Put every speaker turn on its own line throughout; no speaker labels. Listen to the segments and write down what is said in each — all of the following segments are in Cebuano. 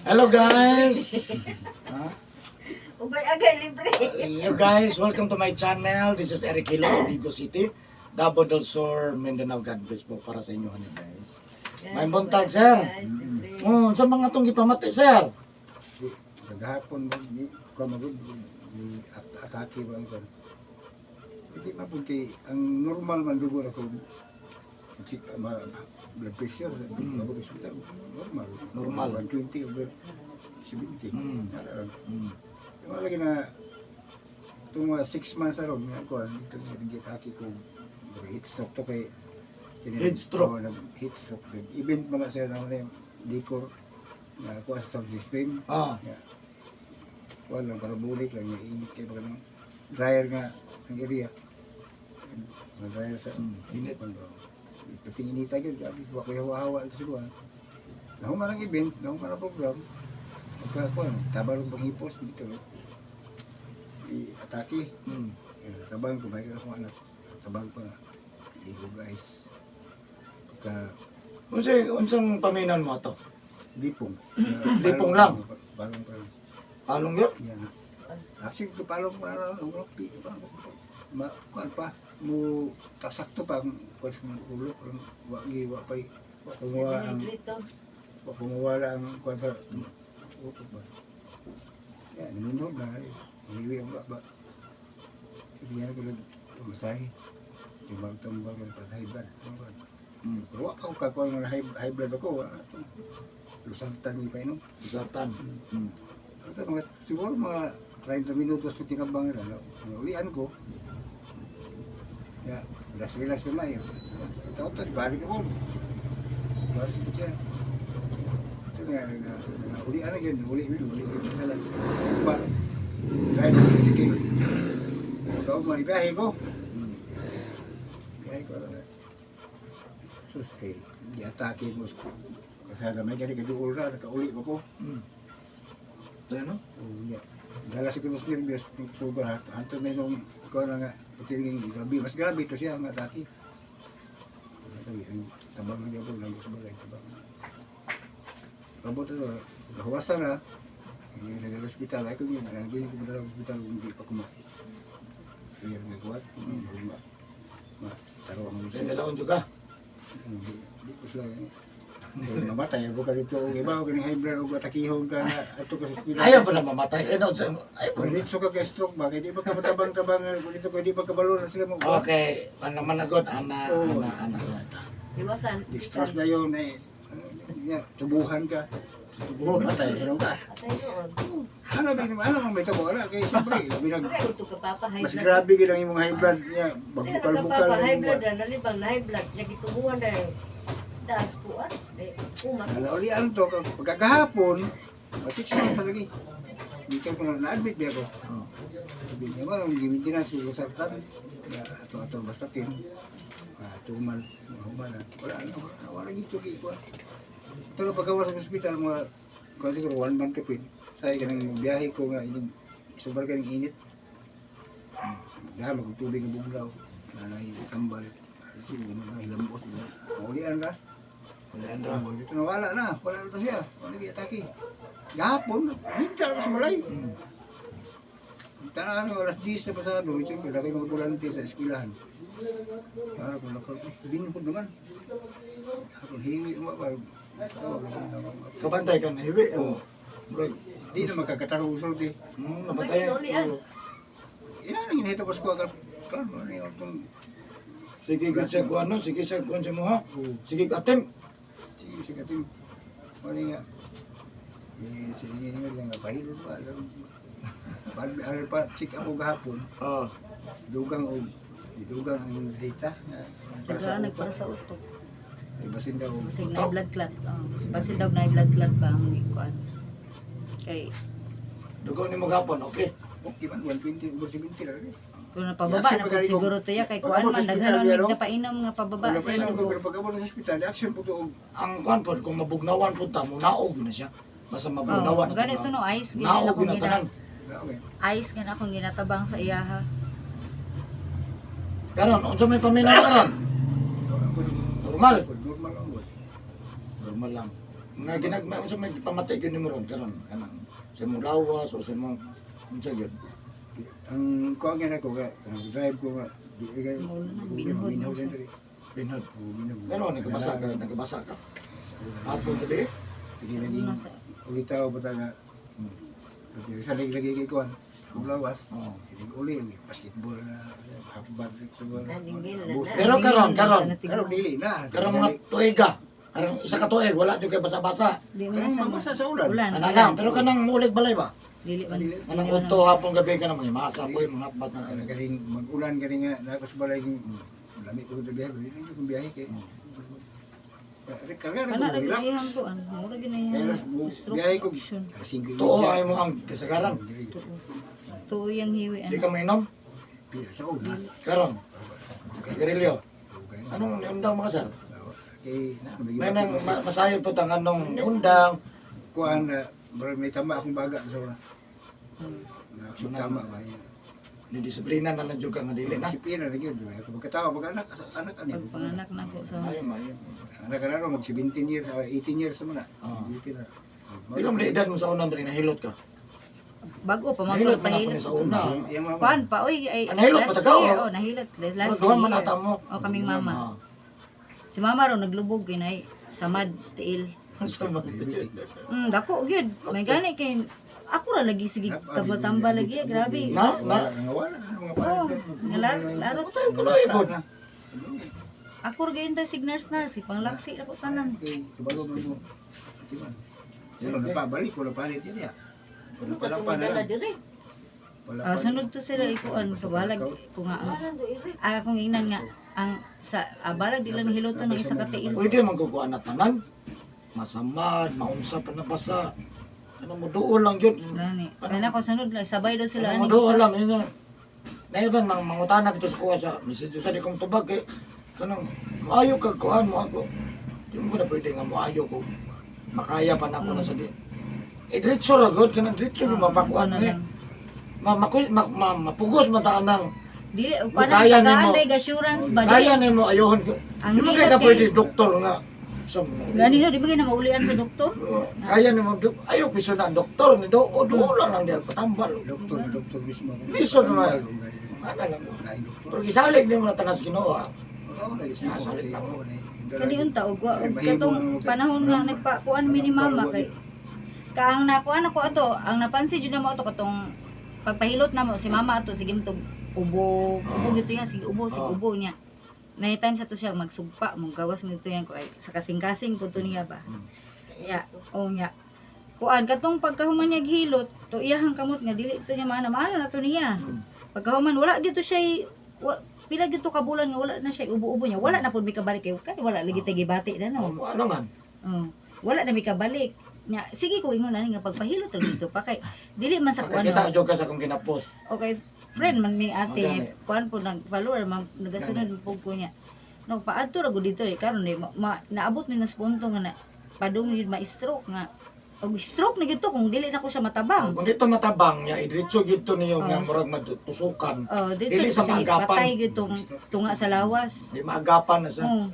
Hello, guys! Ha?
Ubay agay libre.
Hello guys, welcome to my channel. This is Eric Hilo of Vigo City, Davao del Sur, Mindanao. God bless po para sa inyo ano, guys. May buntag, sir.
Guys, libre.
Sa mga tong gipamati, sir.
Kagahapon mo ni ko magud ni atake ba ang kan. Hindi man pud kay ang normal man dugo ako si ma, blood pressure mm. Hospital normal.
Normal.
120 over 70. Wala lang. Yung lagi na itong mga 6 months aron nga kuan itong nag-atake ko, heat stroke to kay
Heat stroke.
Oo, nag heat stroke. Event man na siya na yung decor na kuha sa sound system. Yeah. Wala lang, parabulik lang, yung init kayo pa ng dryer nga ang area. Mga dryer sa
Init.
Ano, pating inita yun, grabe, wa ko hawa-hawa ito siguro. Nahuman ang event, nahuman ang program, pagka kuan, tabalong panghipos dito. I-atake. Eh, tabang ko, may akong anak. Tabang pa na. Ligo, guys. Pagka
Unsang paminan mo ato?
Lipong.
Lipong lang?
Palong pa lang.
Palong yun?
Yan. Actually, ito palong pa lang. Ang pi pa. Ma, kuan pa. Mo, tasakto pa ang kuan sa mga ulo. Ang wagi, wa pa, wa kumuha ang,
Dito.
wa kumuwala ang kuan sa utok ba. Yan, naminhog na. Eh. Hiwi ang baba. Sige ko lang masahe. Timbang-timbang ko pa sa high blood. Ano ba? Pero wa pa ko kakuan ng high blood ako. Wala to. Lusartan ni pa inom.
Sartan.
Ito, mga, siguro mga 30 minutos ko tinabang nila. Naulian ko. Ya, relax relax kamay. Ito, ito, balik ako. Balik ko siya. Ito nga, naulian na yun. Uli, uli, uli, uli. Na lang. Pa, dahil sige. Ikaw, maribiyahe ko. Biyahe ko. Sus, kay, di-atake mo. Kasi may gani kaduol ra, nakauli pa ko.
Ito no?
Oo, yeah. Dala siguro sa nervyos, ng sugar ha. Anto na yung ko na nga, pati yung grabe, mas grabe ito siya, mga dati. Ang tabang na ako, lang sa balay, tabang. Kabot ito, nahuwasan na, hindi na sa ospital, ay kung yun, hindi ko madala sa ospital, hindi pa kumain. Kaya nga kuwat, ma, ma, taro ang
Then dalaon juga.
Hindi ko sila, eh. Mamatay ako ka dito, og iba, og high blood, og atakihon ka, ato ka sa ospital.
Ayaw pa na mamatay. Eh, no, ayaw pa na.
Dito ka kay stroke ba? Kaya di ba ka matabang-tabang, dito ka di ba kabalo na sila mo.
Okay, ano managot ana
Oo.
ana ana.
Iwasan.
Distress na yun eh. Ano, yeah, tubuhan ka.
Tubuhan.
Matay ka ka.
Atay doon.
Ano ba ano mang may tubo ana kay siyempre binag
Pero ito ka papa high
mas
blood.
grabe gid ang imong high blood niya,
Pero
magbukal-bukal
ka papa
na
high
imong
blood na nalibang na high blood. Nagitubuhan na yun. Dahil kuan. Eh, umat.
Naulian to pagkagahapon, mga 6 months na lagi. Dito ko na na-admit biya ko.
Oh.
Sabi niya ba, ang maintenance ko sartan. Ato ato basta tin. 2 months, human na. Wala na, wala, wala gito kay ko. Pero pagkawa sa ospital mga kuan siguro one month kapin. Say ka nang biyahe ko nga ining sobrang ka ng init. Dahil magtubig ng buglaw. Nanay tambal. Siguro na hilambos. Maulian ra.
Leandro.
Dito na wala na, wala na to siya. Wala na atake. Gahapon, hinta ako sa balay. Tara ano, alas 10 na pasado, siyempre, laki mga volante sa eskwelahan. Para kung lakad, eh, binukod naman. Ako, hiwi mo ba? Tawag lang, tawag.
Kabantay ka na hiwi.
Oo.
Oh. Murag.
Di na magkakatarong usulti.
Nabantay.
Bakit ulian?
Ina nang inahita ko sa kuha kan, ano yung itong,
Sige gud siya kuan no, sige siya kuan sa mo ha.
oh,
Sige ka attempt.
sige, sige, ating, ano nga, eh, sige, nga lang, pahilot ba, alam, ano pa, check ako gahapon,
Oh.
dugang og dugang ang zita.
Tagaan nagpara sa utok.
Ay, basin daw.
Basig na blood clot. Oh, basin daw na blood clot ba ang ikuan. Kay
Dugo ni mo gapon, okay.
Okay man, 120 over 70 lang eh.
kung napababa
Action
na
pa
pud
gani
siguro to ya kay kuan
pag-abot
man
sa
daghan
ospital,
man
ano?
mig napainom nga pababa
Wala
sa
pa siya
dugo.
pero pag abot sa ospital, action po to og
Ang kuan pod kung mabugnawan pud ta mo naog na siya. Basta
Oh,
mabugnawan.
ganito no ice gid na
Naog
akong
na
gina
tanan.
Okay.
ice gid akong ginatabang sa iyaha.
Karon unsa may paminaw karon?
Ako
Normal.
normal ang boy.
Normal lang. Nga ginagmay unsa may pamatay gyud nimo ron karon kanang sa imong lawas o sa imong unsa gyud.
Ang kuha nga nako ka, ang drive ko nga, di kay
Wala na, binhod
binhod
na siya.
diri.
Binhod.
Oo, binhod.
Pero nagabasa ka, nagabasa ka. Hapon gabi.
Hindi lagi
Nasa
ulitaw ba nga diri sa lagi lagi kay kuan. Kung lawas,
Oo.
hindi uli ang basketball na half bag sa
Naningil na na.
Pero karon, karon.
Pero dili na.
Karon mga tuig ka. Karon isa ka tuig wala jud kay basa-basa.
Di man
Kanang
siya
mabasa sa ulan.
Ulan.
Ana lang, pero kanang mulig balay ba?
Dili man.
Dili.
Kanang udto hapon gabi ka na mga masa po mga bat na
Kana galing mag-ulan gani nga na ako sa balay lami ko sa biyahe, dili ko biyahe kay. Karga
Kana
na
ra
ko
gyud
relax.
iyang kuan. Mura gyud na
Kaya
iyang
nas
stroke
biyahe ko
action.
alas 5:30.
Tuo ay mo ang kasagaran.
Tuo. Tuo iyang hiwi
Di
ano.
ka mainom
Piya sa una.
karon. Sigarilyo.
Okay na.
Anong niundang mga sir?
Kay na
May nang masayod po tang anong niundang.
Kuan na murag may tama akong baga sa una. Na tama ba yan.
Ni disiplina na lang jud ka nga dili na.
Disiplina na gyud. Ato pagkatawa pag anak anak ani.
Pagpanganak na ko sa
Ayo maayo.
Anak ka na ro, mag 17 years, 18 years naman na.
Ah.
18 na.
Pila man edad mo sa unang diri nahilot ka?
Bago pa
Nahilot
magpahilot
man ako ni sa una.
Iyang mama.
Kuan pa oy ay
Ah, nahilot pa
last
tagaw,
year,
oh.
oh, nahilot last
Duha man
year.
ata mo.
Oh, kaming mama.
Ah.
Si mama ro naglubog kay nay samad sa tiil.
Sa mas-
Dako gyud. May gani kay ako ra lagi sige tamba-tamba lagi eh, grabe.
Na na.
Wala mga
Oh, laro
Tayo kaloy pod.
Ako ra gyud ta sig nurse nurse panglaksi ako tanan.
Okay, kabalo man mo. Ati man. Pero napabalik, wala palit yun ya.
Ano
Wala
ka
pala pa na
tumidala
lang.
dire?
Wala
Ah,
pa.
sunod to sila ikuan kabalag ko nga ang
Wala do iri.
akong ingnan nga ang sa balag di lang hiloton ng isa ka tiil.
Pwede man kukuha na tanan. Masamad, maunsa pa na basa. Ano mo duol lang jud.
Gani. Kaya na ko sunod lang sabay daw sila
Ano mo
ani.
duol lang yun. Naiban mang mangutana bitaw sa kuha sa message sa di kong tubag kay kanang moayo kag kuan mo ako. Di mo na pwede nga moayo ko. Makaya pa na ako na sa di. Eh, diretso ra gud kanang diretso
Ah,
oh, mapakuan
ano
mo eh.
lang.
Ma, maku, ma, ma, mapugos mataan ng
Dili
Kaya
kuan
nimo.
ang tagaan assurance ba
kaya
di.
nimo ayohon ko.
Ang
Di mo kay
hilot
ka
kay-
pwede doktor nga. Sa
Gani no, di ba gyud na maulian sa doktor?
Kaya nimo ayo piso na ang doktor ni do o do lang lang diya patambal.
Doktor, na doktor mismo.
Lisod na. Ana lang.
Lain doktor.
Pero gisalig nimo na tanas Ginoo. Ah.
Oo, lagi siya.
Ah, salit lang.
Oo, lagi.
Kani unta og wa og
Mahimo
katong
na mo kay-
panahon nga nagpakuan mi ni mama kay kaang nakuan ako ato, ang napansin jud namo ato katong pagpahilot namo si mama ato sige mtog ubo, ubo gyud to yan, sige ubo, sige
Oo.
ubo niya. May time sa to siya magsugpa, mong gawas mo to yan ko ay sa kasing-kasing po to niya ba. Ya, oh nya. Kuan katong pagkahuman niya gihilot, to iyahang kamot nga dili to niya maana, maana na to niya. Pagkahuman wala gyud to siya pila gyud to ka bulan nga wala na siya ubo-ubo niya. Wala na pud mi kabalik kay kay wala lagi tay gibati na no.
No. Ano man?
Oh, wala na mi kabalik. Nya sige ko ingon ani nga pagpahilot ra dito pa kay dili man sa kuan.
Makakita jud ka sa akong ginapos.
Okay, friend man mi ate,
Oh, gani.
kuan po nag follower man nagasunod man pud ko niya. No, paadto ra gud dito eh karon eh naabot ni na sa punto nga na padung yun ma-stroke nga. Og stroke na gyud to kung dili na ko siya matabang.
Kung dito matabang niya, idiretso gyud to niyo nga
Oh,
murag matusukan.
Oh, dito
Dili sa
siya
maagapan.
patay gyud tong tunga sa lawas.
Di maagapan na siya.
Oh.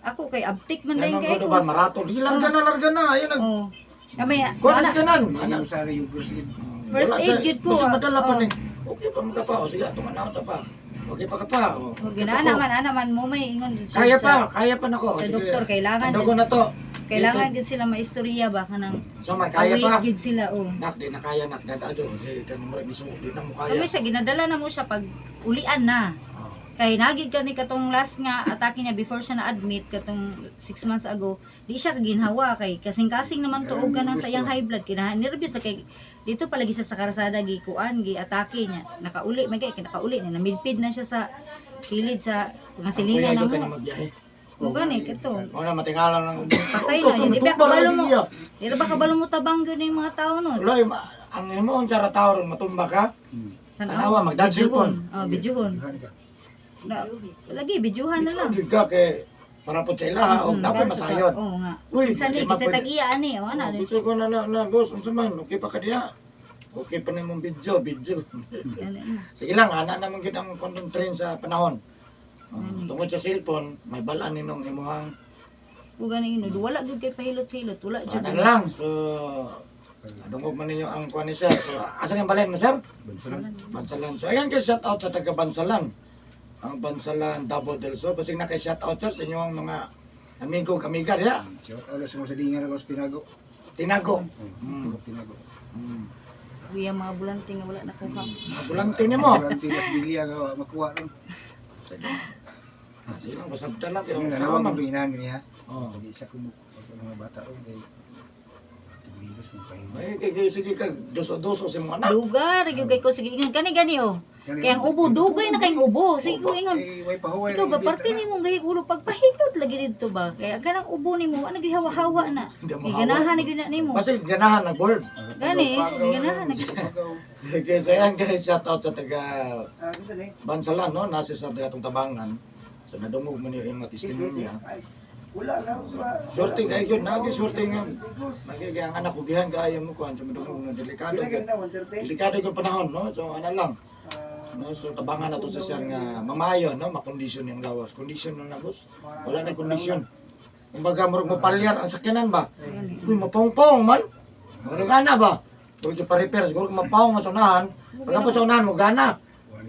Ako kay abtik man dayon
Yan ang
kay ko.
ba marato. Di larga na, larga na. Ayun nag
Oh. Kamay
Kuha na
ana
sa kanan.
Ano
Ana.
sa yung first aid.
First
Wala
aid gyud ko,
Kasi
ah.
madala pa
Oh.
ni. Okay pa mga pa. O sige, atong anaw sa pa. Okay pa ka pa. O,
Oh,
okay pa
ginana
ko.
man ana man mo may ingon dun
Kaya
sa,
pa, kaya pa nako.
sa doktor kailangan
Ano ko na to?
kailangan gid sila maistorya ba kanang
So man, kaya pa.
awake gid sila oh.
Nak, di na kaya nak. Dada jo. Sige, kanang murag di di na mo kaya.
Kami siya ginadala na mo siya pag ulian na.
Oh.
Kay nagid kani katong last nga atake niya before siya na-admit katong 6 months ago, di siya kaginhawa kay kasing-kasing naman tuog ka nang sa iyang high blood kinahan nervous na kay dito palagi siya sa karasada gi kuan gi atake niya. Nakauli man kay nakauli na midpid na siya sa kilid sa mga
Ang
silingan
kuya
na
jud ka na
mo.
magbiyahe.
Mo gani kato.
O na matingalan lang.
Patay na, yun. Di ba kabalo mo? Di ba kabalo mo tabang gyud yung mga tao nun?
Uloy, ang himuon sa tao ron matumba ka. Tanawa, magdad
Bidyuhon.
cellphone.
Oh, bidyuhon.
Bidyuhan ka.
Na, lagi bidyuhan na lang.
Jud ka kay para po sa ilaha o dapat
para sa-
masayon.
Oo nga.
Uy,
Sa
di
ni
ma
kasi
pwede.
tag-iya ani, o ana.
Oh, Gusto ko na na, na boss, unsa man, okay pa ka diha. Okay pa nimong video, video.
Ano, ano.
Sige lang, ana naman gid ang content train sa panahon. Tungod sa cellphone, may balaan ninong imuhang
Ug gani ino, wala gyud kay pahilot-hilot, wala
So,
jud.
ano lang. So, adungog man ninyo ang kuan ni sir. So, asa kang balay mo, sir?
Bansalan.
Bansalan. So, ayan kay shout out sa taga Bansalan. Ang Bansalan, Davao del Sur. Basig na kay shout out sir sa inyong mga amigo, amiga diya.
Shout out sa mga silingan ako sa Tinago.
Tinago.
Tinago.
Ug iyang mga bulante nga wala nakuha.
Mga bulante nimo.
Bulante las bilya nga wa makuha ron.
Sige. Ah, silang pasabta lang kayo.
Ano
Sa
na
man.
ang inahan niya.
Oh.
Pag isa ko mo mga bata ron kay tumilos mo pahinga.
Ay, kay, kay, sige ka, doso-doso sa mga anak.
Lugar gyud kay ko sige ingon kani gani oh. Kay ang ubo dugay na kay ang ubo. Sige ko ingon.
Eh, way pahuway.
Ikaw ba parte nimo gay ulo pagpahilot lagi didto ba? Kaya kanang ubo nimo ano gihawa-hawa na.
Hindi mo
Kay
hawa.
ganahan na gyud na nimo.
Basig ganahan na board.
Gani, ganahan na.
Sige, so ayan guys, shout out sa taga
Ah, kinsa ni?
Bansalan, no? Nasa sa atong tabangan. So nadungog man yung mga testimonya.
Ay, wala na.
Swerte kayo yun, nagi swerte nga. Nagiging ang anak ko gihan kaayo mo kuan so madungog na delikado.
Pila
gyud.
na 130.
Delikado yung panahon, no? So ano lang. No, so tabangan na to sa sir nga mamayo, no? Makondisyon yung lawas. Kondisyon na boss. Wala na kondisyon. Kumbaga murag mo palyar ang sakyanan ba? Uy, mapongpong man. Murag ana ba? Murag yung pa-repair siguro kung mapawong ang sunahan. Pagkapos sa unahan mo gana.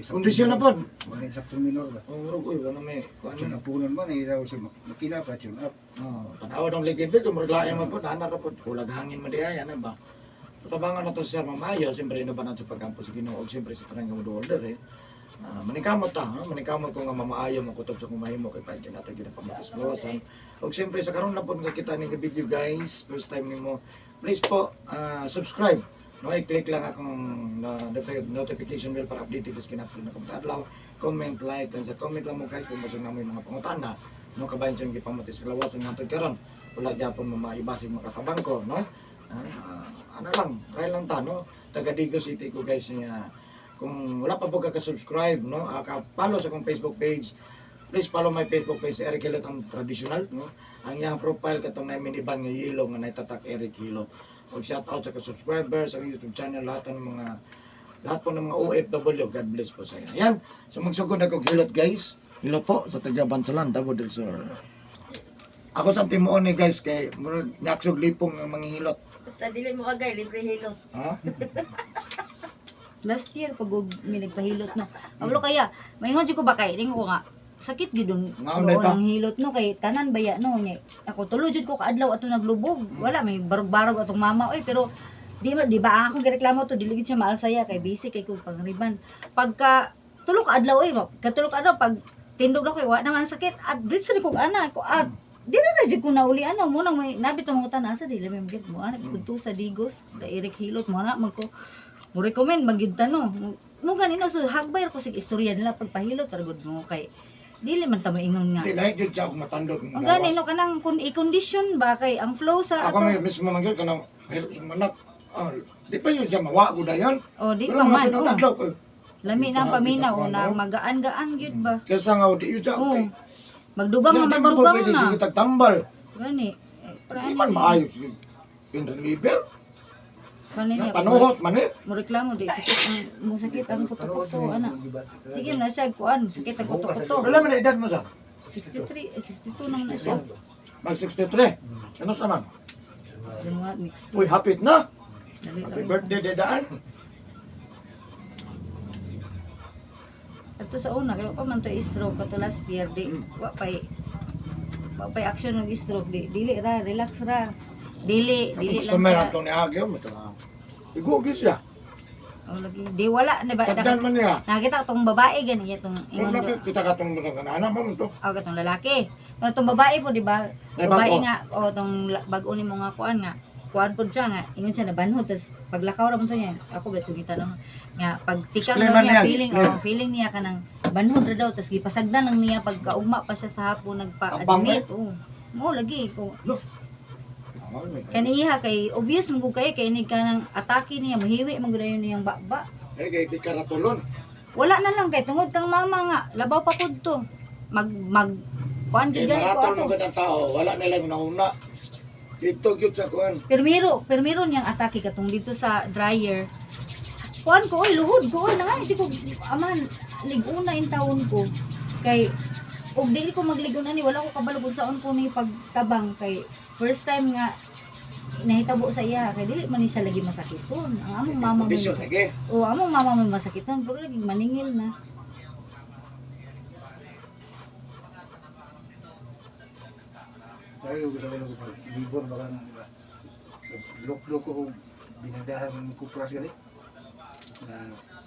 Kondisyon na pod.
Wala sa minor ba.
Oh, murag uy, wala may kuan.
Tune up punon man eh daw si makina pa tune up.
Oh, tanawa dong ligid big, murag lain man pod, ana ra pod, kulag hangin man diay ana ba. So, tabangan na to sir mamayo, siyempre ino ba na sa pagkampo sa Ginoo, ug siyempre sa tanang nga order eh. Ah, manikamot ta, no? Manikamot ko nga mamaayo mo kutob sa kumahimo kay paano nato gyud ang pamatos gawasan. Ug siyempre sa karon na pod nga kita ning video guys, first time nimo, please po subscribe. No, i-click lang akong notification bell para updated kas kinapod na kong adlaw. Comment, like, and sa comment lang mo guys kung basig na mo yung mga pangutana. No, kabayan siyang gipamatis sa kalawasan hantod karon. Wala gyapon mo maibasig makatabang ko, no? Ah, ano lang, try lang ta, no? Taga Digo City ko guys niya. Kung wala pa po ka ka-subscribe, no? Ah, ka-follow sa akong Facebook page. Please follow my Facebook page, Eric Hilot ang traditional, no? Ang iyang profile katong namin iban nga yellow nga naitatak Eric Hilot. Og shout out sa ka-subscribers, sa YouTube channel, lahat ng mga lahat po ng mga OFW. God bless po sa inyo. Ayan. So magsugod ako Hilot guys. Hilot po sa taga Bansalan, Davao del Sur. Ako sa timuon ni guys kay murag naksog lipong ang mga hilot.
Basta dili mo agay, libre hilot.
Ha?
Last year pag og may nagpahilot no. Awlo kaya, maingon jud ko ba kay ringo ko nga sakit gyud dun
Ngaon na ito?
ang hilot no kay tanan baya no nya. Ako tulo jud ko kaadlaw ato naglubog. Wala may barog-barog atong mama oy pero di ba di ba ang akong gireklamo to dili gid siya maalsaya kay busy kay kog pangriban. Pagka tulo ka adlaw oy, katulo ka adlaw pag tindog na ko wa naman ang sakit at ditso ni kog ana ko at di na na jud ko nauli ano mo nang may nabit ang mga asa dili may magit mo ana kudto sa Digos da Eric Hilot mo na man ko mo recommend magyud ta no mo ganino so hagbay ra ko sig istorya nila pagpahilot ra gud mo kay dili man ta moingon nga
Di lahi gyud siya akong matandog ng
ang
lawas.
gani no kanang kun i-condition ba kay ang flow sa
Ako
ato
may mismo man gyud kanang hilot sa manak. Ah, di pa yun siya mawa gud dayon.
oh di
Pero
pa
mga
man
sunod
oh.
adlaw ko.
Lami na ang paminaw
Di
na
pa, no?
magaan-gaan gyud ba.
Kaysa nga di yun siya
Oh.
okay.
Magdugang nga
Di man po
magdugang
pwede
na.
sige tagtambal.
Gani. Eh,
Di man maayo sige. Pain reliever.
Kanina
Panuhot man eh.
Mo reklamo di sakit ang mo sakit ang kuto-kuto ana. Sige na siya kuan sakit ang kuto-kuto.
Wala man na edad mo sa?
63 eh, 62 nang na siya.
Mag 63. Ano sa man?
Ganwa mixed.
Uy, hapit na.
Dali
Happy
lang.
birthday, Dedaan.
Ato sa una kay wa pa man to stroke kato last year di wa pay action ng stroke di dili ra relax ra. Dili dili lang
Customer
sa
ang itong ni Agyo. Igugi siya.
Oh, lagi di wala na ba
Sagdan man niya.
nakita ko tong babae gani niya tong
Kung
ingon
nakikita ka itong mga anak mo ito.
oh, katong lalaki. O, tong babae po, di ba?
May
Babae
bago.
nga, o tong bag-o nimo nga kuan nga. Kuan po siya nga, ingon siya nabanhod tas paglakaw ra man to niya. Ako ba itong gitanong nga pagtikang
Explain
daw
man
niya
niya,
feeling
explain.
oh, feeling niya kanang banhod ra daw tas gipasagdan lang niya pagkaugma pa siya sa hapon nagpa-admit. Oh. Mo lagi ko kaniha kay obvious man gud kay kay ni kanang atake niya mohiwi man gud dayon niyang baba.
Eh, kay di karatulon.
Wala na lang kay tungod kang mama nga labaw pa pud to. Mag mag kuan
Kay
jud gani ko
maratol
ato.
mo gud ang tao, wala nila yung nauna. Dito gyud sa kuan.
Permiro, permiro niyang atake katong dito sa dryer. Kuan ko, oy, luhod ko, oy, nangay, di ko, aman, liguna in taon ko. Kay, Og dili ko magligon ani, wala ko kabalo kung saon ko ni pagtabang kay first time nga nahitabo sa iya kay dili man ni siya lagi masakiton. Ang among mama mo
Kondisyon
masakit.
lagi.
O among mama mo masakiton pero lagi maningil na.
Sabi ko gusto ko lang pag libor baka nang iba. Lok-lok ko kung binadahan ng kupras gali. Na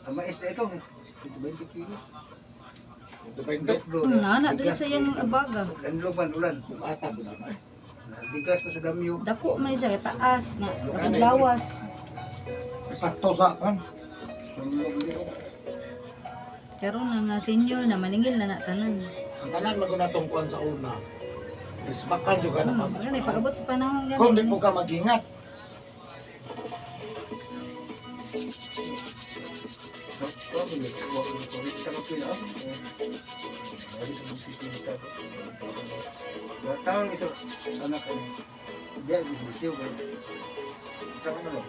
ang mais na ito, 20 kilo.
Depende.
Lok-lok.
Nana dili sa iyang abaga.
Landlog man ulan.
Bukata po na eh.
Bigas ko sa damyo.
Dako man siya taas na katong lawas.
Sakto sa kan.
Sumlog dito.
Karon na nga senior na maningil na na tanan.
Ang tanan man na tong kuan sa una. Isbakan jud ka na pa.
Ano pag-abot sa panahon gani.
Kung di po ka mag-ingat,
Taon ito, anak ko. Dia bisyo ko. Saka na lang.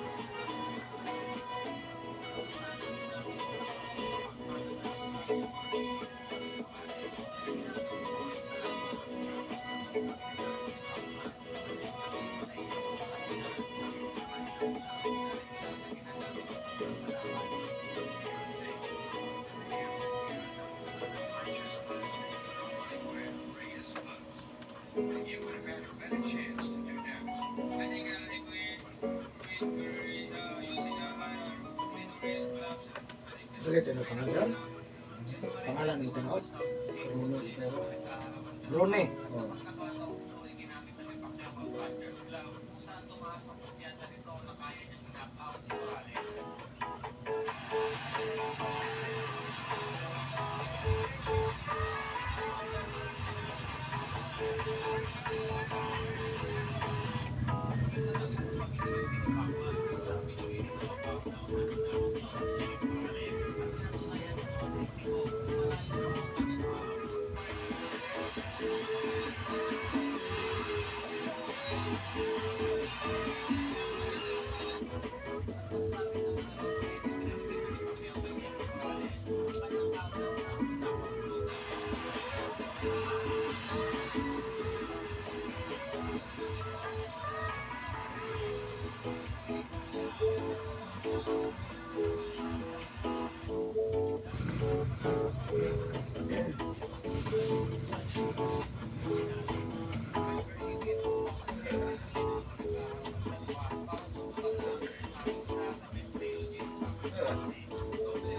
Sige, tino pangalan sir. Pangalan ni tinuod.
Bruno pero.
Rone.
Oh.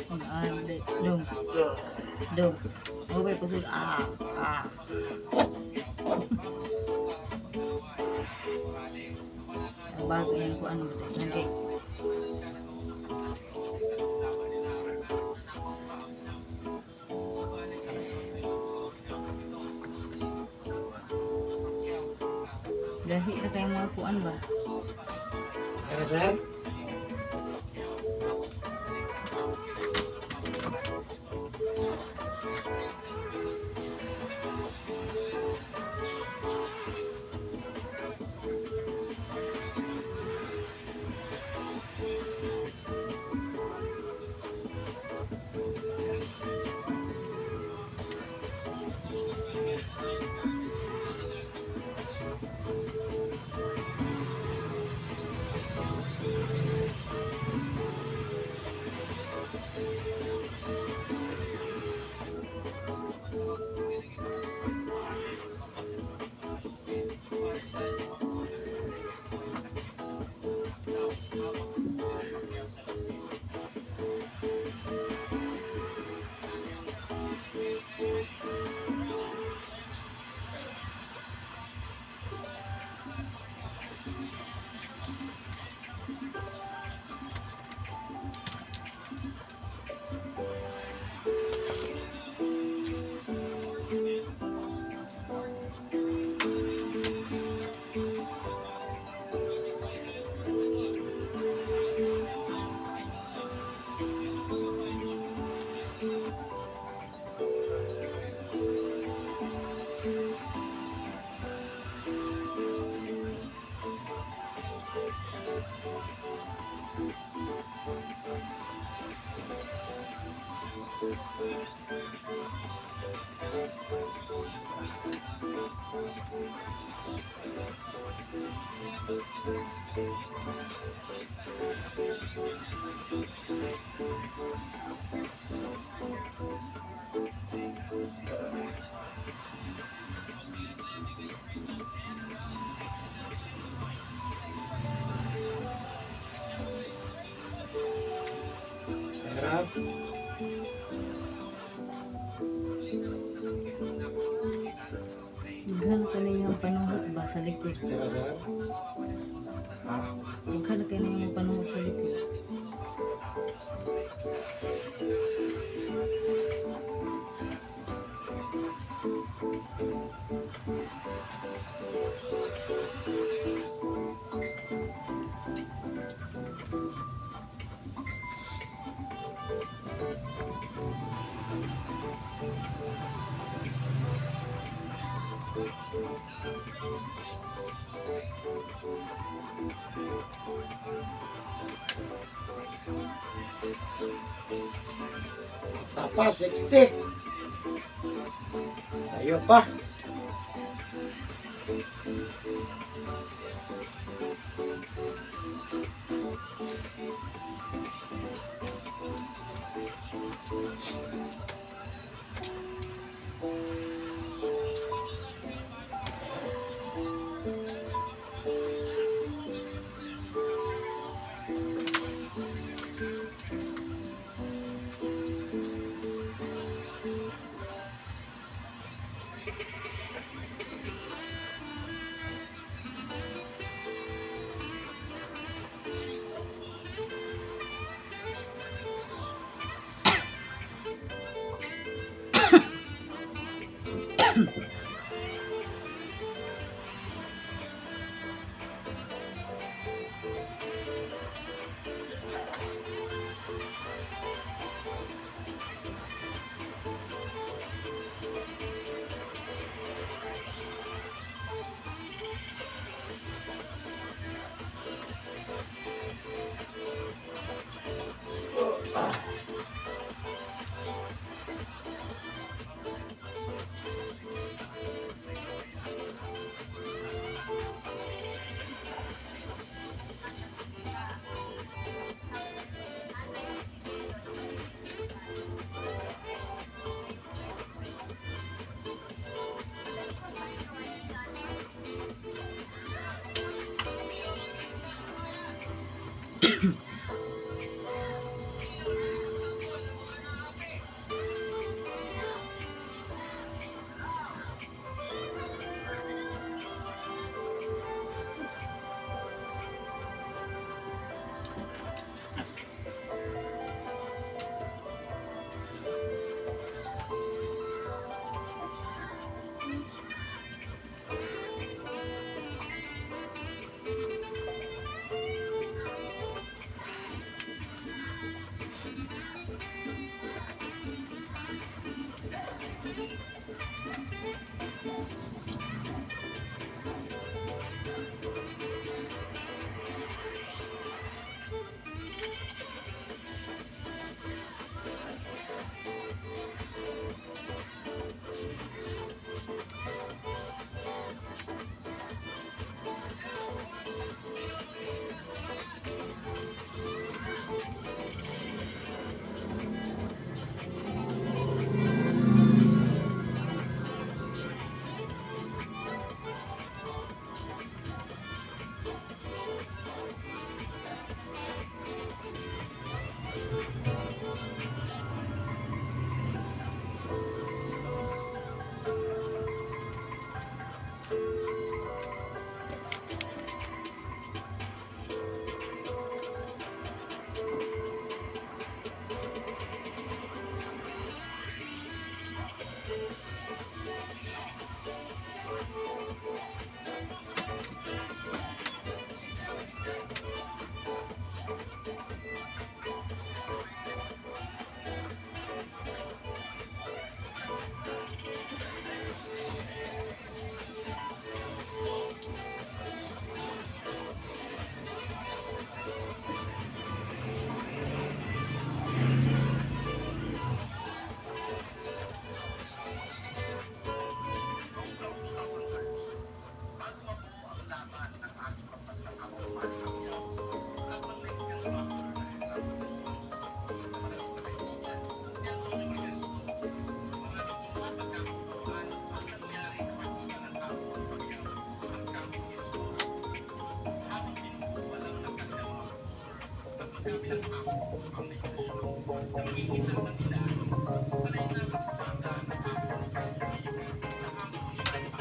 Mag dong. Dong. Mobile kusog ah ah. Ang bago yan ko ano ba kay. Gahi na kayong mga kuan ba?
Kaya sir. Pera.
Daghan ka na yung panuhot ba sa likod?
Pera, sir.
Ha?
Daghan ka na yung panuhot sa likod.
Tapa, 60. Tayo pa.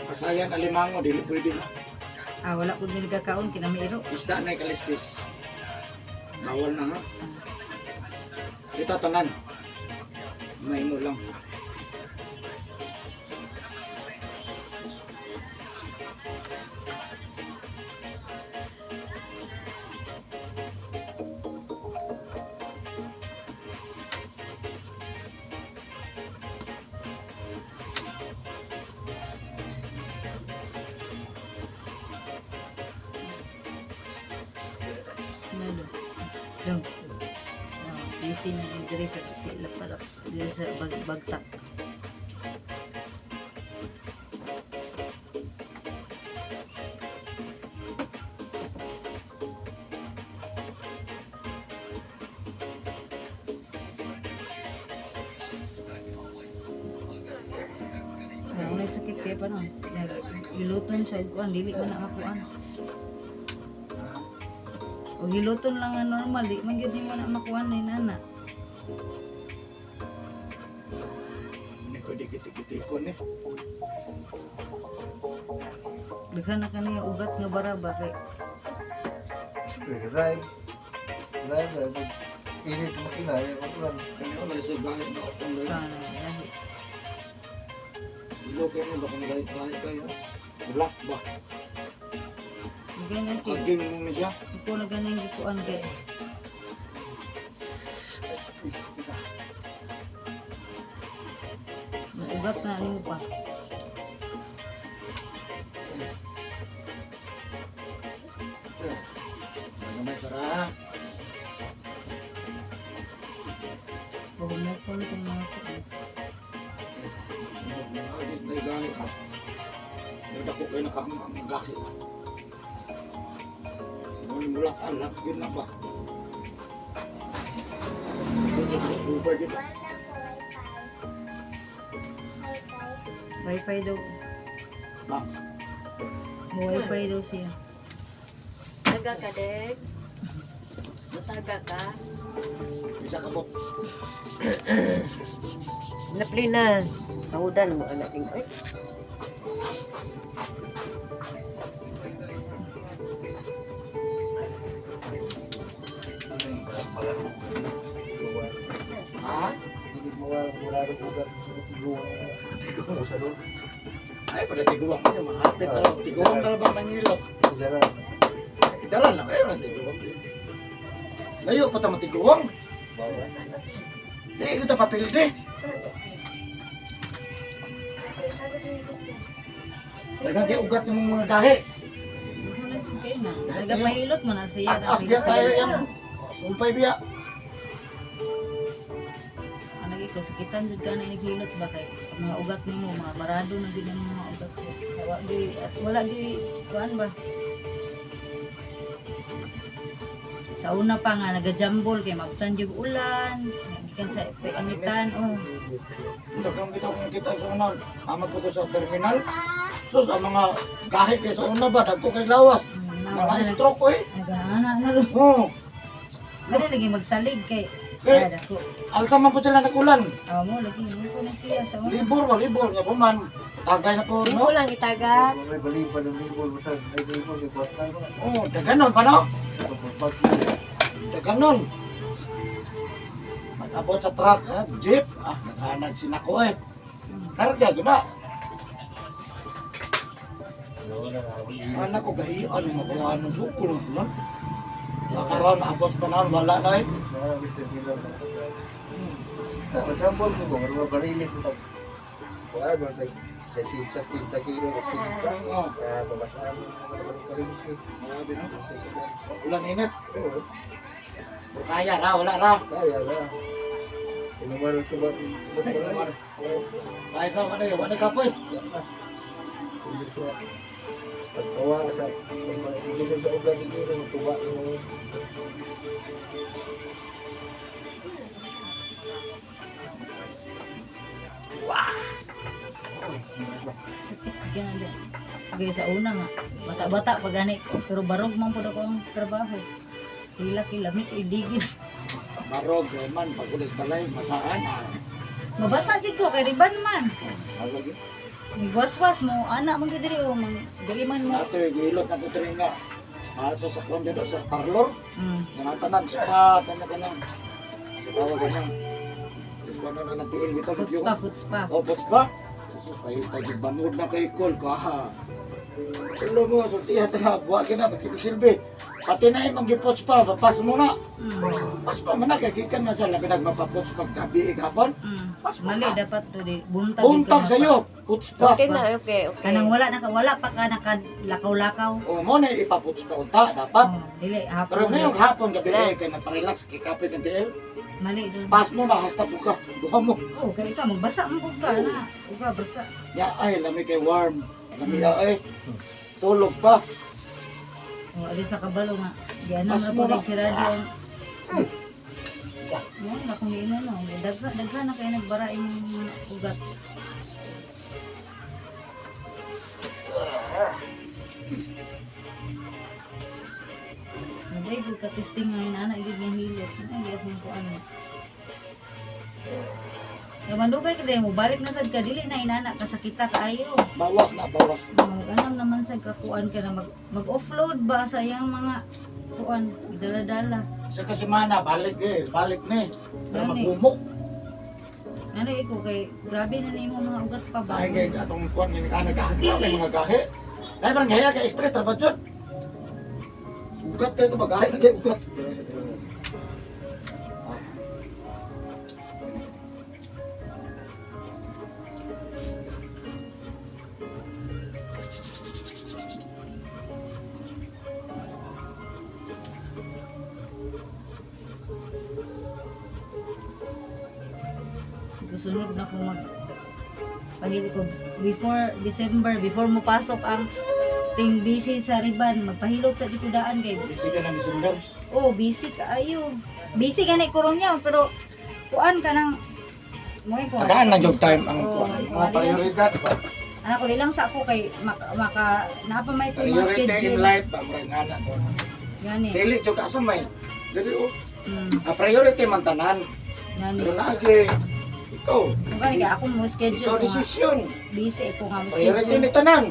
Kasayan alimango dili pwede na.
Ah, wala pud mi nagkakaon kinamiiro.
Isda na kaliskis. Bawal na ha. Kita tanan. May mo lang.
Nalo. Dong. Ah, busy na din diri sa lapalap diri sa bagtak. Ah, wala sakit kay pa no. Hiluton siya og kuan dili man na makuan. Og hiluton lang nga normal di man gyud nimo na makuan ni nana.
Hindi pwede kitik-kitikon eh.
Daghan na kaniya ugat nga bara ba kay
Drive. Drive, drive. Init makina, eh, ulan.
Kanya ko na sa gahi na akong gahi.
kana lahi.
Ilo kayo na ba kung gahi gahi kayo? Black ba?
Ganyan kay
Kaging mo ni siya.
ko na ganing gikuan kay
Ay, kita.
ugat na nimo pa.
Ano may sara?
Buhumukon tong mga kuan.
Mga na gahi ba? Nagdako kayo na kang ang gahi. Mula mula ka, lak yun na ba? Super yun.
Wifi daw.
Ba?
Mo wifi daw siya.
Taga ka din. Mataga ka.
Isa ka po.
Naplina. Pangudan mo anak ding. Ay,
Ha?
Hindi mo wala rin ugat. Tiguan. Tiguan. Sa loob.
Ay, pala tiguang mo. Mahapit na lang. Tiguang na lang ba mangilot?
Idala.
Idala lang. Ay, wala tiguang. Layo pa tama tiguang.
Bawa.
Di, ito papel di. Daghang kay ugat ng mga gahi.
Daghan na jud kayo na. Nagapahilot mo na siya.
At as biya tayo yung sulpay biya.
Ano ko sakitan jud ka na naghilot ba kay mga ugat nimo mga barado na gid ang mga ugat ko. Wa gi at wala gi kuan ba. Sa una pa nga nagajambol kay mabutan jud ulan, gikan sa painitan oh.
Daghang kita kung kita sa una. Ama po ko sa terminal. So sa mga gahi kay sa una ba dagko kay lawas. Mga stroke oy.
Nagana na ro.
Oo.
Ano lagi magsalig kay
Kay
Ay, dako.
alsa man po sila nagulan.
Aw mo lagi mo ko na siya sa una.
Libor ba libor nga po man. Tagay na po no.
mo lang itaga.
May bali pa ng libol. Basta may libol. May kwarta ko.
Oh, daganon pa no.
Pagpag.
Daganon. Mag-abot sa truck, eh, jeep. Ah, naghanag sinako eh. Karga gina. Anak ko gahian mo magawa ng sukol no. Nakaroon abot sa panahon wala na eh.
Mga Mr. Miller. Magsambol mo ko. Mga barilis mo. Wala ba? 60, 70 kilo. 60.
Oh,
Kaya babasaan mo mga barilis.
grabe no. Ulan init.
Oo.
Kaya ra, wala ra.
Kaya na. Inuman ko ba?
Inuman. Kaya sa wala wala kapoy.
Hindi siya. Pagkawa sa pag sa ulan hindi na tuba mo.
Ganun din. Okay, sa una nga, bata-bata pa gani ko, pero barog man pud ako ang trabaho. Hila kay lami kay digid.
Barog, man, pagulit balay, masaan. Ah,
Mabasa jud ko kay riban man.
oh, lagi.
Migwaswas mo ana man gyud diri o mang diri man mo.
Nato, gilot na ko diri nga. Ah, sa sakwan dito sa parlor. Nga tanan, spa, tanan kanang. Sa tawag kanang. Sa kuwan na nang tiil bitaw.
Foot spa, foot spa.
Oh, foot spa. Sus, pahita gyud banod na kay kol ko ha. Ulo mo, sultiha ta, buwa ka na, pagkipigsilbi. Pati na yung manggipot spa, papas mo na. Pas pa man na, kay gikan man sa labi nagmapapots pag gabi hapon. Pas mo
Mali
na.
dapat to di buntag. gyud
Buntag
ka na
sa'yo, puts pa.
Okay na, okay, okay.
Kanang wala na ka, wala pa ka nakalakaw-lakaw.
O mo na ipaputs pa unta, dapat.
Oh, dili hapon.
Pero ngayong hapon gabi kay nagpa-relax kay kape kang tiil.
Mali dun.
Pas mo na hasta buka. Duha mo.
Oh, kay ka magbasa man pud ka na. Uga basa.
Ya ay lami kay warm. Lami ya ay. Tulog pa.
Oh, alis na kabalo nga. Di ano
Pas
na
mo
po
na.
si radyo. Mo na kung ino no. Dagha dagha na kay nagbara imong ugat. Nagay ko ka testing nga inana gid nga hilot. Ay di akong kuan. Ya mandugay ka mo balik na sad ka dili na inana kasakita kaayo.
Bawas na bawas.
Mag-anam naman sa kakuan ka na mag-offload ba sa iyang mga kuan, dala-dala.
Sa kasimana balik eh, balik ni. Pero
Gani.
magumok.
Ano iko kay grabe na nimo mga ugat pa ba?
Ay kay atong kuan ngini kana gahi pa may mga gahi. Dai parang gaya kay straight ra ba jud. Ugat tayo ito, magahi na kay ugat. Ah.
Gusunod na ko mag pahili ko before December, before mo pasok ang ting busy sa riban, magpahilot sa dikudaan kay
Busy ka na December.
oh, busy kaayo. Busy gani karon niya pero kuan ka nang mo ko.
Tagaan lang yung time ang
Oo,
kuan. Mga prioridad ba?
Anak ko lang sa ako kay maka, maka napa may ko mga
Priority in
schedule.
life ba murag nga na ko.
Gani.
Dili jud ka sa may. Dili oh.
Mm,
A priority man tanan.
gani.
Pero naagi ikaw,
Kung gani kay ako mo schedule
ikaw
ko nga.
desisyon.
Busy ko nga mo
Priority
schedule.
ni tanan.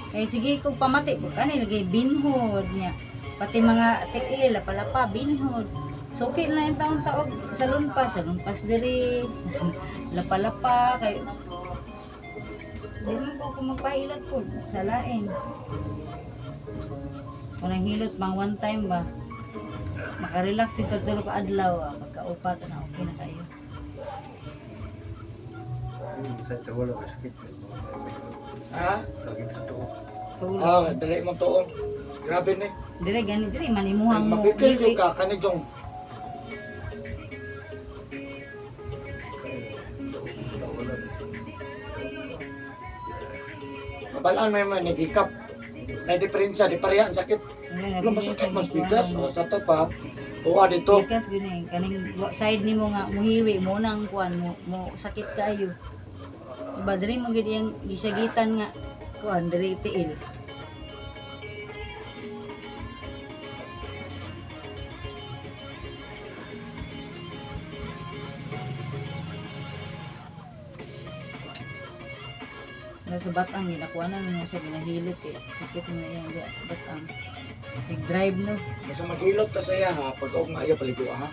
Kay sige kung pamati ko kani lagi binhod niya. Pati mga tiil palapa binhod. So okay na yung taon taog salon pa diri. Lapa-lapa kay di man ko kung magpahilot po sa lain. Kung ang hilot pang one time ba, makarelax yung kagtulo ka adlaw, ah. Pagkaupat na okay na kayo.
Sa wala ka sakit.
Ha?
Laging sa tuo.
Pag-
Ah, dali mo tuong. Grabe ni.
Dire gani dire man imuhang mo.
Mapikil
dili.
jud ka kani jong.
Wala.
Mabalaan may man nagikap. Na diferensya di pareha ang sakit.
Wala,
Pero masakit mas bigas o sa to pa. Tuwa dito.
Bigas yun eh. Kaning side nimo nga muhiwi mo nang kuan mo mo sakit kaayo. Diba diri mo gid iyang gisagitan nga kuan diri tiil. Nasa batang ginakuanan mo siya ginahilot eh. Sakit mo na iya batang. Nag-drive no.
Basta maghilot ka sa iya ha, pag og maayo paligo ha.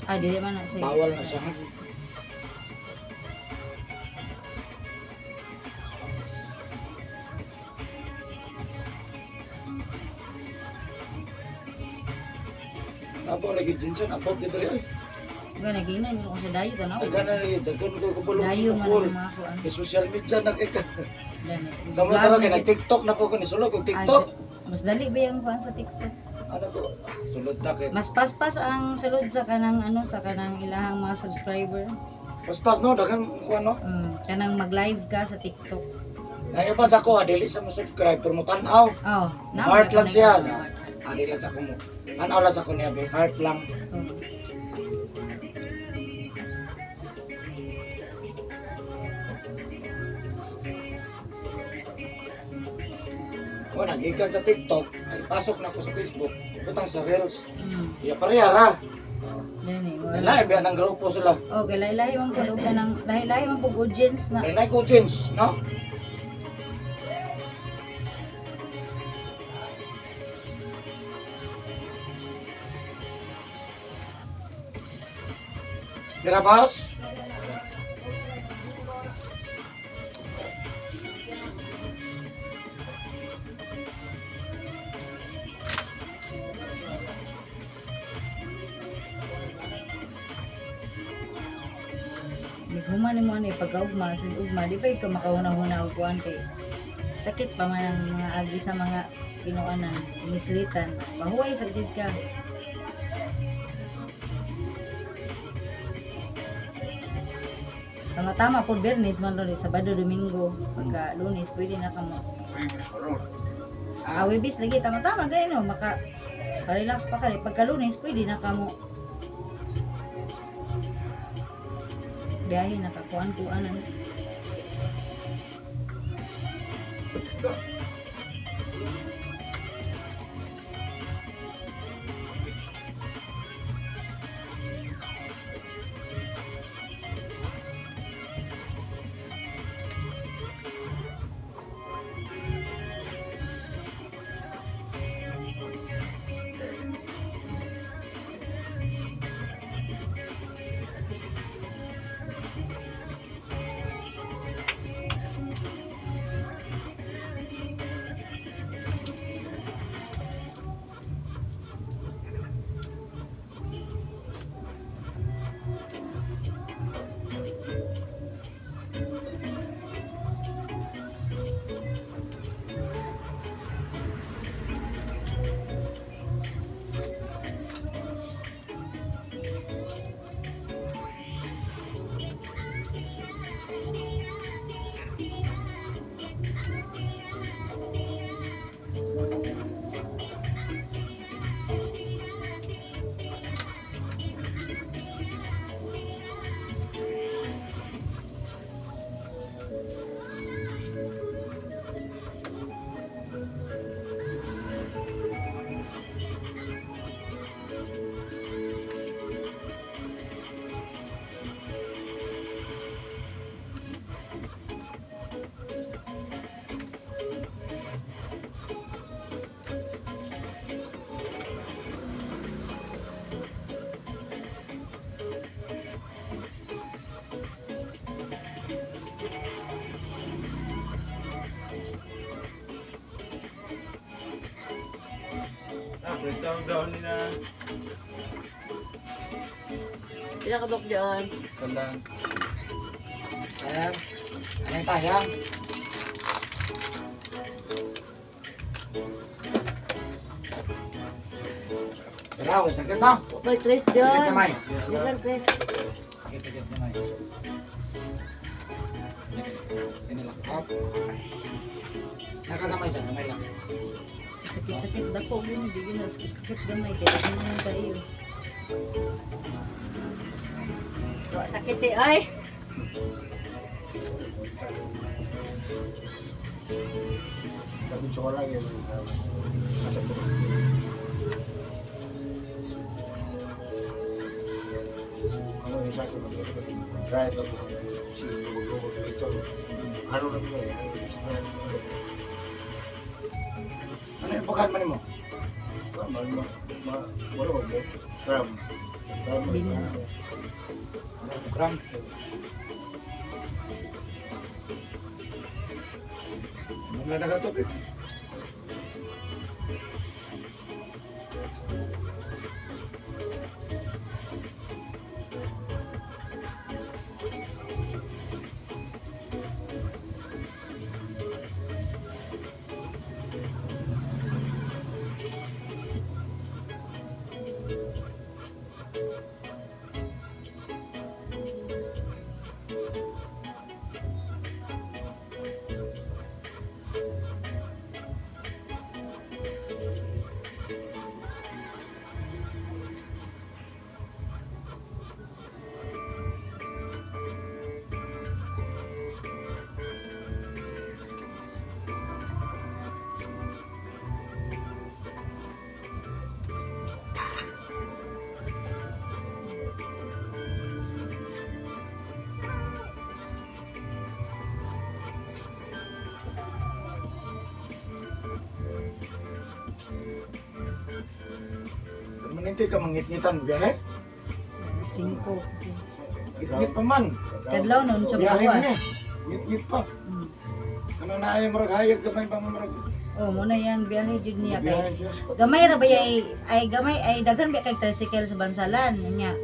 Ah, dili man na siya.
Bawal na siya ha. Abo lagi jinsan, abot di diri ay.
Gana ginan mo sa dayo tanaw.
Daghan na lagi, daghan ko kabulong
Dayo man
bukol.
ang mga kuan.
Kay social media na kay ka.
Dani.
Sa mga tara kay nag-TikTok na po ko ni sulod og TikTok.
Mas dali ba yung kuan sa TikTok?
Ano ko? Sulod na kay.
Mas paspas ang sulod sa kanang ano sa kanang ilahang mga subscriber.
Paspas no, daghan ko ano.
Kanang mag-live ka sa TikTok.
Na iba sa ko, dili sa mo subscribe pero mo tan-aw.
Oh, na.
Heart lang siya. Adi lang sa ko mo. Tan-aw lang sa ko niya, be. Heart lang.
Oh.
O, nagikan sa TikTok. Ay, Pasok na ako sa Facebook, butang sa Reels. Iya pareha ra.
Yan eh. Wala.
Lain ba ng grupo sila.
Oh, kay lahi-lahi man po ka ng lahi-lahi man po audience na.
Lain ko change, no? Grabas?
Human ni mo ani pagkaugma sa ugma di ba ka makauna-una og kuan kay sakit pa man ang mga agi sa mga kinuanan, mislitan. Pahuway sa jud ka. Tama-tama po Bernis man ron Sabado, Domingo, pagka Lunes pwede na kamo. Ah, Webis lagi tama-tama gay no maka relax pa ka rin. Pagka Lunes pwede na kamo. Biyahe nakakuan-kuanan.
Ah, down down nila.
Pila ka dok diyan.
Sandang.
Ayan. Anong tayang? Pero, sakit na.
May tres
Sakit
diyan.
kamay.
Meron tres.
Sakit, sakit kamay. Ganun lang. Up. Nakakamay siya, kamay lang.
Sakit-sakit dako gyud di gyud na sakit-sakit gamay kay ano man kayo.
Wa sakit eh ay.
Sabi sa wala kayo. Nasa to. Ano yung sa akin, drive ako. Si Lugo-Lugo sa Litson. Ano lang yun eh.
Ano yung bukan man mo?
Wala ko. Tram. Tram.
Bin.
Ano yung kram? Ano na nakatupit? Maninti ka mangitngitan biyahe.
5.
Ngitngit pa man.
Kadlaw nun siya
Biyahe
magawas.
man eh. Ngitngit pa. Ano na ay murag hayag gamay pa mo murag.
Oh, muna yang biyahe jud niya kay
Biyahe siya.
gamay ra ba ay ay gamay ay daghan ba kay tricycle sa Bansalan nya.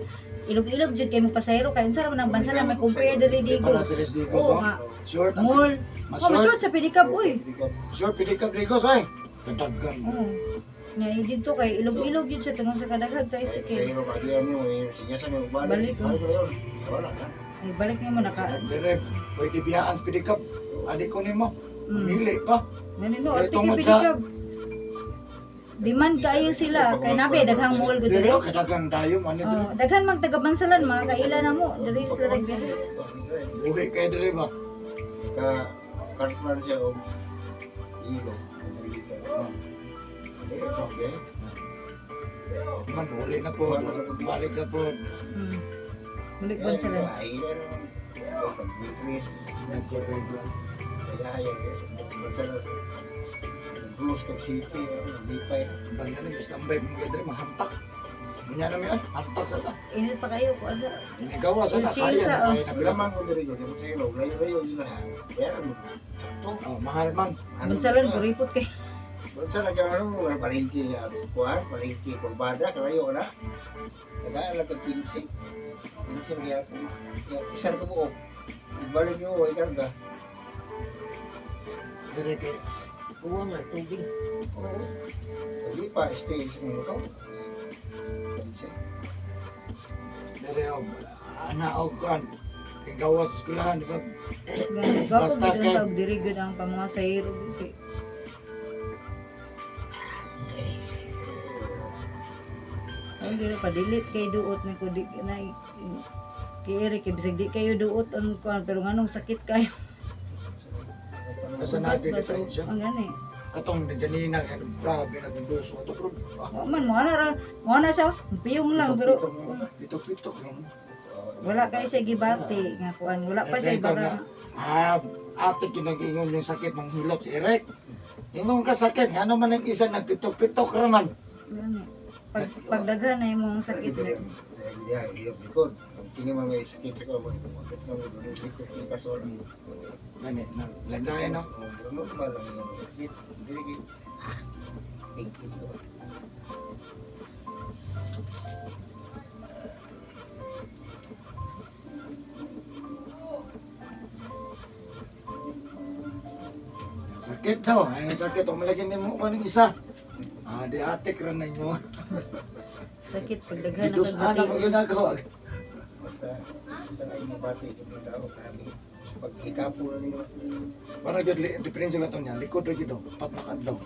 Ilog-ilog jud kay mo pasahero kay unsa ra man ang Bansalan may compare diri
Para
Digos.
diri Digos,
Oo
oh.
nga.
Short.
Mall.
Mas
Oh, mas
short.
short sa pedicab uy.
Short pilikap Digos ay. Kadaghan.
Oo. Nya didto kay ilog-ilog jud siya tungod sa kadaghang
Sa
tricycle.
iro ka diyan niyo, sige sa niyo balik.
Balik, oh.
Balik na yun. Wala na.
Ay balik nimo naka.
Dire pwede biyaan sa pilikap. Adi ko nimo.
Mm.
Mili pa.
Ngani no,
Eh,
arte kay
tungod sa-
pedicab. Demand kaayo sila kay nabi daghang mall gud
Dire
diri.
kadaghan tayo man diri.
Oh, daghan mang taga Bansalan mga kaila na mo diri sila nagbiyahe.
Buhi kay dire ba.
Ka kartman siya og ilo. Oh. Okay.
Man uli na po. Balik na po.
Balik Bansalan.
Ay, na naman. Beatrice, kaya ayaw. Bansalan. Bruce kag City, Lipay.
Banya na standby mo dire mahantak. Munya na mi ay hantak sa ta.
Init pa kayo ko asa.
Ginagawa sa ta
Chill
kaya
sa,
na
oh.
kaya na
Wala
pila.
man ko diri ko, di mo sa ilo. Layo-layo sila. Kaya mo. Sakto.
Oh, mahal man.
Bansalan kuripot kay.
Bansalan ka ano, wala palengke niya. Kuhan, palengke, kurbada, kalayo na. Tagaan lang kag 15. 15 ang yapon. Isa na kabuok. Balik niyo, ay karga.
Dire kay kuha nga tubig.
Oo. Hindi pa, stay sa mga to. 15.
Dire og ana og kuan. Kay gawas sa eskwelahan di ba?
Gwapo
Basta
gid ang
kay-
tawag diri gud ang pamangmasahero gud kay. Ay dili pa delete kay duot ni ko di na kay Eric kay bisag di kayo duot ang kuan pero nganong sakit kayo.
Asa na
Ba, so,
diferensya.
Ang gani.
Atong ganina kay grabe nagduso ato pero ah,
Wa man mo ana ra mo ana siya piyong lang pero
pito-pito lang.
wala kay siya gibati nga kuan wala pa siya
Ikaw nga,
bara.
Ah, ate kinagingon yung sakit ng hilot si Eric. Ingon ka sakit, ngano man ang isa nagpitok-pitok ra man.
Gani. Pag pagdaghan na imong sakit
Sakit
mo.
Hindi, hirap likod. Ang kini man may sakit sa kamay, bakit nga mo doon likod ni kaso lang.
Gani, nang landayan no.
Oh, pero normal lang yung sakit. Hindi lagi. Thank you.
Sakit daw, ay sakit umalagin nimo ko ng isa. Ah, di atik ra ninyo.
Sakit pagdaghan na
Didus ana mo
kagbati.
ginagawa.
Basta, basta nga inibati ito ng tao kami. Pag hikapo na nila.
Para gyud diferensya ka to niya, likod ra gyud daw, patmakan daw.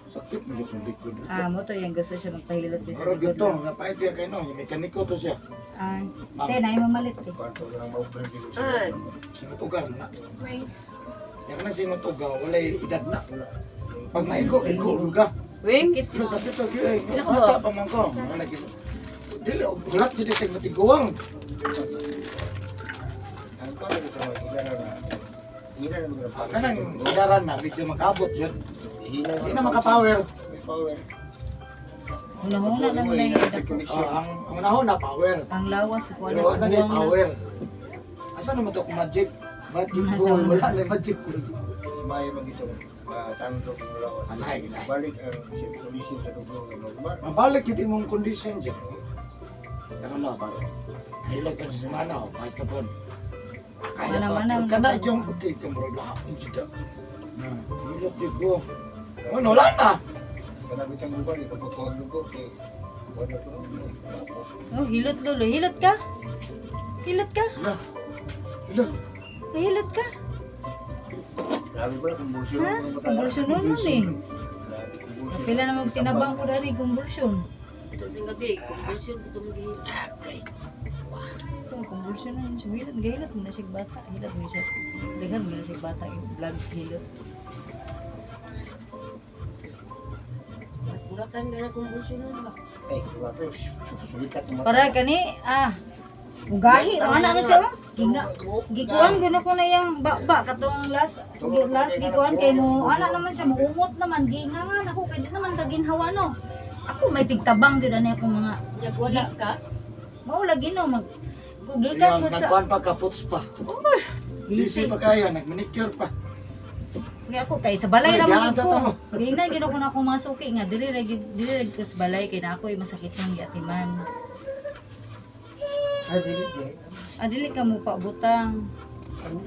Sakit mo gyud ang likod.
Ah, mo to yung gusto siya magpahilot di sa
Pero
likod
gyud to,
lang.
nga pait biya kay no, yung mekaniko to siya.
Ay,
Ma'am.
te, na mamalit eh.
Kwarto ko ng maubran sila.
Ah.
Singot uga na.
Wings.
Yang na singot uga, walay edad na. Pag maigo, igo uga.
Wings?
Pero sakit to gyud eh. Bata pa man ko. Wala gyud. Dili og hulat jud kay matiguang.
Ang kwarto sa mga hila na. Hila na mga
Ah, kanang idaran na medyo makaabot jud.
Hila
Di na makapower.
May power.
Hunahuna na mo na yung dako.
Ah, ang unahon na power.
Ang lawas ko
Pero
na
ano ni
buwang na.
power. Asa naman to kung magic? Magic
Nasa
ball,
una.
wala na magic ball.
May magito. Matandok yung lawas.
Alay, alay.
Balik ang circulation sa dugo ng normal.
Mabalik yun imong condition dyan. Pero na, ba? Hilot ka sa semana, oh, basta po. Ah, kaya
Mana,
pa.
mana,
Pero Kana
mana.
yung, okay, kamurag lahat. Hindi da. Hilot yun ko. Oh, wala na.
Kanabit ang uban, ikaw pagkuhag dugo, kay wala ko.
Oh, hilot lolo, hilot ka. Hilot ka.
Wala. Wala.
Hilot ka.
Grabe ba, kumbulsyon
Ha?
ang mga bata.
Kumbulsyon nun nun eh.
Grabe, kumbulsyon.
Pila na magtinabang ko dari kumbulsyon.
Ito sa gabi, kumbulsyon ito maghihil.
Oh, kumbulsyon nun. Sumilot, gahilot mo na siya bata. Hilot mo siya. Daghan mo na siya bata. Yung vlog hilot.
Kuratan ka na kumbulsyon nun ba?
Ay, wala tayo. Sulikat ng mata.
Para kani, ah, mugahi. Ang anak na siya, oh. Ginga. Gikuan gud ko na yang ba katong last last gikuan kay mo ana naman siya muumot naman ginga nga nako kay di naman kaginhawa no. Ako may tigtabang gyud ani akong mga
Yag wala ka.
mao lagi no mag kugikan
Yung
ko sa
nagkuhan pa kaputs pa.
busy.
Busy pa kayo, nagmanicure pa.
Kaya ako kay sa balay
Uy,
ra man
biyahan sa
ko.
tamo.
Giingnan gyud ako na akong mga suki nga diri ra gyud, diri ra gyud ko sa balay kay na ako'y masakit nang giatiman.
Ay, dili, dili.
Ah, dili ka mo pa butang.
Ang